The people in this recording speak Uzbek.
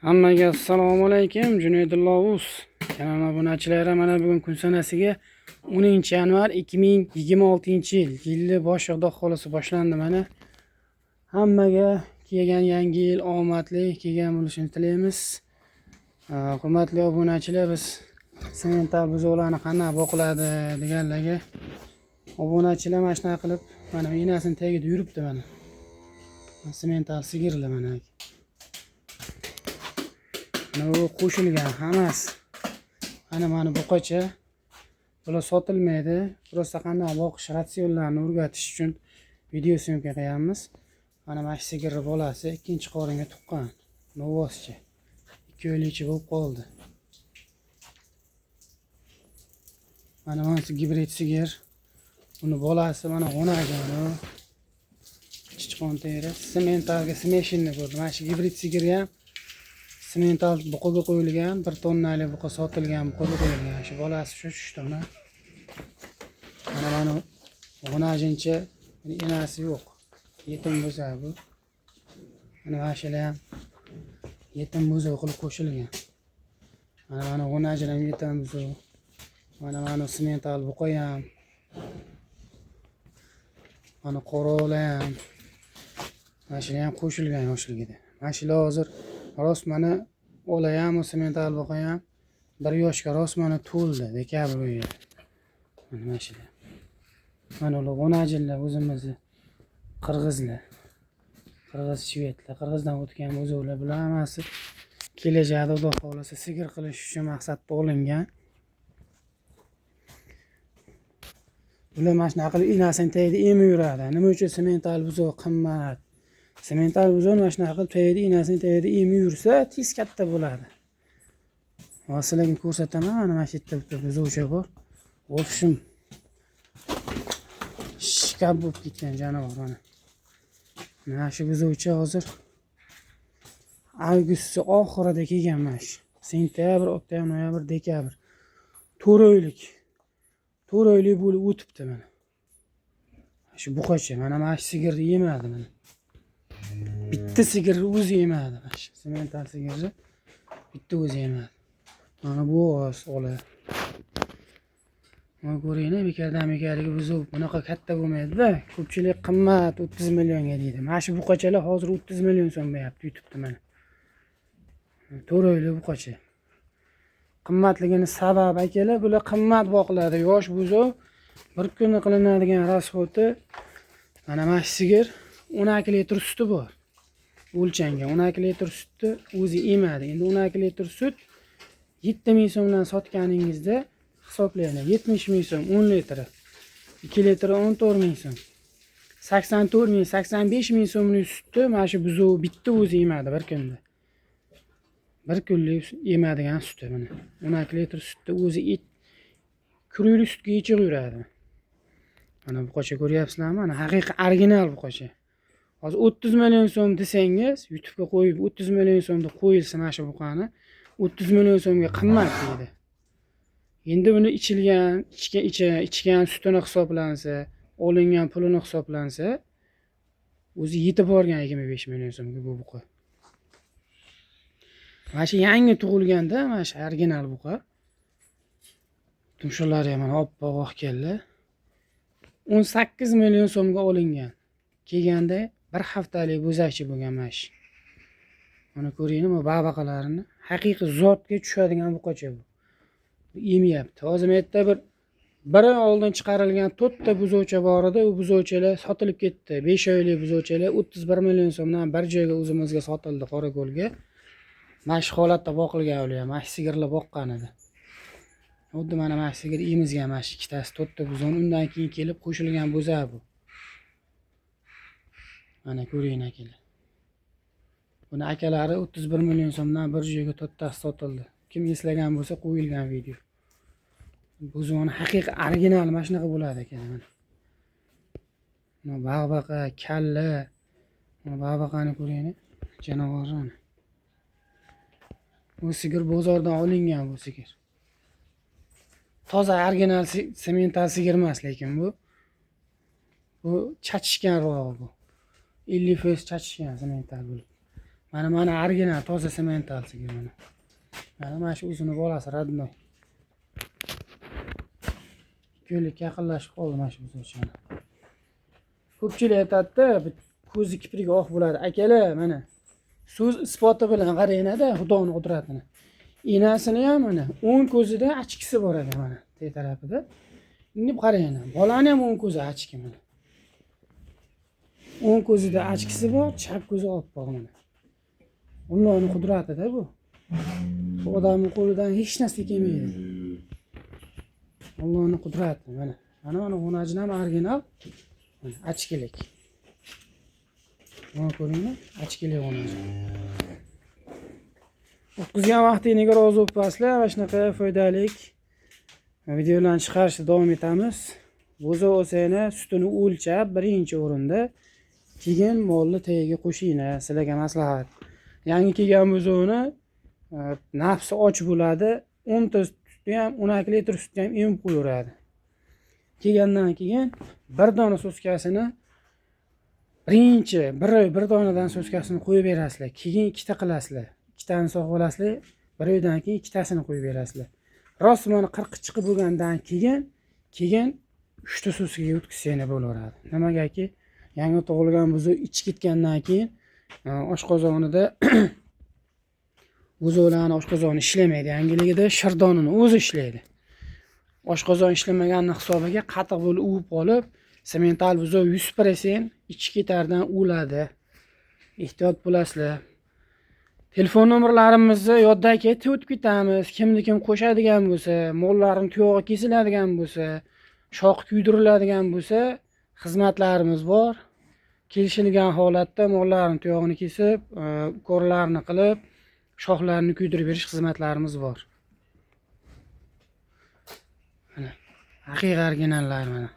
Hammaga assalomu alaykum. Junaydullo Uz kanal obunachilari, mana bugun kun sanasiga 10 yanvar 2026-yil, yilni boshi, xudo xohlasa, boshlandi. Mana hammaga kelgan yangi yil omadli kelgan bo'lishini tilaymiz. Hurmatli obunachilar, biz semental buzovlarni qanaqa boqiladi deganlarga obunachilar, mana shunaqa qilib, mana enasini tagida yuribdi. Mana semental sigirlar, mana bu qo'shilgan hammasi. Mana buqacha, bular sotilmaydi, просто qanaqa boqish, ratsionlarni o'rgatish uchun video съёмка qilyapmiz. Mana shu sigirni bolasi ikkinchi qoringa tuqqan novvoscha, 2 oylikcha bo'lib qoldi. Mana gibrid sigir, uni bolasi. Mana g'o'nagan chichqon teri sementalga смешанный bo'ldi. Mana shu gibrid sigir ham semental buqaga qo'yilgan, 1 tonnalik buqa sotilgan, buqaga qo'yilgan. Shu bolasi shu tushdi. Mana g'o'najincha, enasi yo'q, yetim bo'lsa bu. Mana shular ham yetim buzov qilib qo'shilgan. Mana g'o'najin ham yetim buzov. Mana semental buqa ham, mana qorovlar ham, mana shular ham qo'shilgan yoshligida. Mana shular hozir rost, mana ola ham, semental buqa ham 1 yoshga rost mana to'ldi dekabr oyida. Mana shular, mana ular g'o'najinlar, o'zimizni qirg'izlar, qirg'iz shvedlar, qirg'izdan o'tgan buzovlar. Bular hammasi kelajakda, xudo xohlasa, sigir qilish uchun maqsadda olingan. Bular mana shunaqa qilib enasini tagida emib yuradi. Nima uchun semental buzov qimmat? Semental buzov mana shunaqa qilib tagida, enasini tagida emib yursa, tez katta bo'ladi. Hozir sizlarga ko'rsataman. Mana shu yerda bitta buzovcha bor, в общем, shkaf bo'lib ketgan jonivor. Mana shu buzovcha hozir avgustni oxirida kelgan. Mana shu sentyabr, oktyabr, noyabr, dekabr, 4 oylik, 4 oylik bo'lib o'tibdi. Mana shu buqacha, mana shu sigirni yemadi. Mana bitta sigirni o'zi yemadi, mana shu semental sigirni bitta o'zi yemadi. Mana bu ola, mana ko'ringlar, bekordan bekorga buzov bunaqa katta bo'lmaydida. Ko'pchilik qimmat, 30 millionga deydi. Mana shu buqachalar hozir 30 million so'm bo'lyapti YouTubeda. Mana 4 oylik buqacha. Qimmatligini sababi, akalar, bular qimmat boqiladi. Yosh buzov bir kunda qilinadigan расход i, mana shu sigir 12 litr suti bor o'lchangan. 12 litr sutni o'zi emadi. Endi 12 litr sut 7000 so'mdan sotganingizda, hisoblaylik, 70 000 so'm 10 litri, 2 litri 14 000 so'm, 84 000, 85 000 so'mlik sutni mana shu buzov bitta o'zi emadi bir kunda. Bir kunlik emadigan suti, mana 12 litr sutni o'zi kurukli sutga ichib yuradi. Mana buqacha, ko'ryapsizlarmi? Mana haqiqiy original buqacha. Hozir 30 million so'm desangiz, YouTubega qo'yib 30 million so'm deb qo'yilsa, mana shu buqani 30 million so'mga qimmat deydi. Endi buni ichilgan, ichgan sutini hisoblansa, olingan pulini hisoblansa, o'zi yetib borgan 25 million so'mga bu buqa. Mana shu yangi tug'ilganda, mana shu original buqa, tumshuqlari ham mana oppoq, oq kalla, 18 million so'mga olingan. Kelganda bir haftalik bo'zakchi bo'lgan. Mana shu, mana ko'ringlar, bu babaqalarini, haqiqiy zotga tushadigan buqacha. Bu emyapti. Hozir bu yerda bir oy oldin chiqarilgan to'rtta buzovcha bor edi. U buzovchalar sotilib ketdi. 5 oylik buzovchalar 31 million so'mdan bir joyga, o'zimizga sotildi, Qorako'lga. Mana shu holatda boqilgan ular ham, mana shu sigirlar boqqan edi. Xuddi mana shu sigir emizgan mana shu ikkitasi, to'rtta buzovni. Undan keyin kelib qo'shilgan bo'za bu. Mana ko'ring, akalar, buni akalari 31 million so'mdan bir joyga to'rttasi sotildi. Kim eslagan bo'lsa, qo'yilgan video. Buzovni haqiqiy originali mana shunaqa bo'ladi ekan. Mana bag'baqa, kalla, mana bag'baqani ko'ringlar, jonivorni. Bu sigir bozordan olingan. Bu sigir toza original semental sigir emas, lekin bu chachishganrog'i, bu 50% chachishgan semental bo'lib. Mana, mana original toza semental sigir mana. Mana mana shu o'zini bolasi родной. 2 yillikka yaqinlashib qoldi mana shu buzovchani. Ko'pchilik aytadida, ko'zi kiprigi oq bo'ladi. Akalar, mana so'z isboti bilan qaranglar-da Xudoni qudratini. Enasini ham mana o'ng ko'zida очки si bor ekan mana te tarafida. Endi qaranglar, bolani ham o'ng ko'zi очки mana. O'ng ko'zida очки si bor, chap ko'zi oppoq mana. Allohning qudratida bu. Bu odamning qo'lidan hech narsa kelmaydi. Allohning qudrati mana. Mana mana g'unajini ham original. Mana очки lik. Mana ko'ringlar, очки lik g'unaji. O'tkazgan vaqtingizga rozi bo'libsizlar. Mana shunaqa foydali videolarni chiqarishda davom etamiz. Buzov olsanglar, sutini o'lchab birinchi o'rinda, keyin molni tagiga qo'shinglar, sizlarga maslahat. Yangi kelgan buzovni nafsi och bo'ladi, 10 ta sutni ham, 12 litr sutni ham emib qo'yaveradi. Kelgandan keyin bir dona соска sini birinchi bir oy bir donadan соска sini qo'yib berasizlar. Keyin ikkita qilasizlar. Ikkitani sog'ib olasizlar, bir oydan keyin ikkitasini qo'yib berasizlar. Rost mana 40 chiqib bo'lgandan keyin uchta соска ga o'tkazsanglar bo'laveradi. Nimagaki, yangi tug'ilgan buzov ichib ketgandan keyin oshqozonida buzovlarni oshqozoni ishlamaydi. Yangiligida shirdonini o'zi ishlaydi. Oshqozon ishlamaganini hisobiga qatiq bo'lib uvib qolib, semental buzov 100% ichib ketardan o'ladi. Ehtiyot bo'lasizlar. Telefon nomerlarimizni yodda aytib o'tib ketamiz. Kimni kim qo'shadigan bo'lsa, mollarini tuyog'i kesiladigan bo'lsa, shoxi kuydiriladigan bo'lsa, xizmatlarimiz bor. Kelishilgan holatda mollarni tuyog'ini kesib, ukollarni qilib, shoxlarini kuydirib berish xizmatlarimiz bor. Mana haqiqiy originallar mana.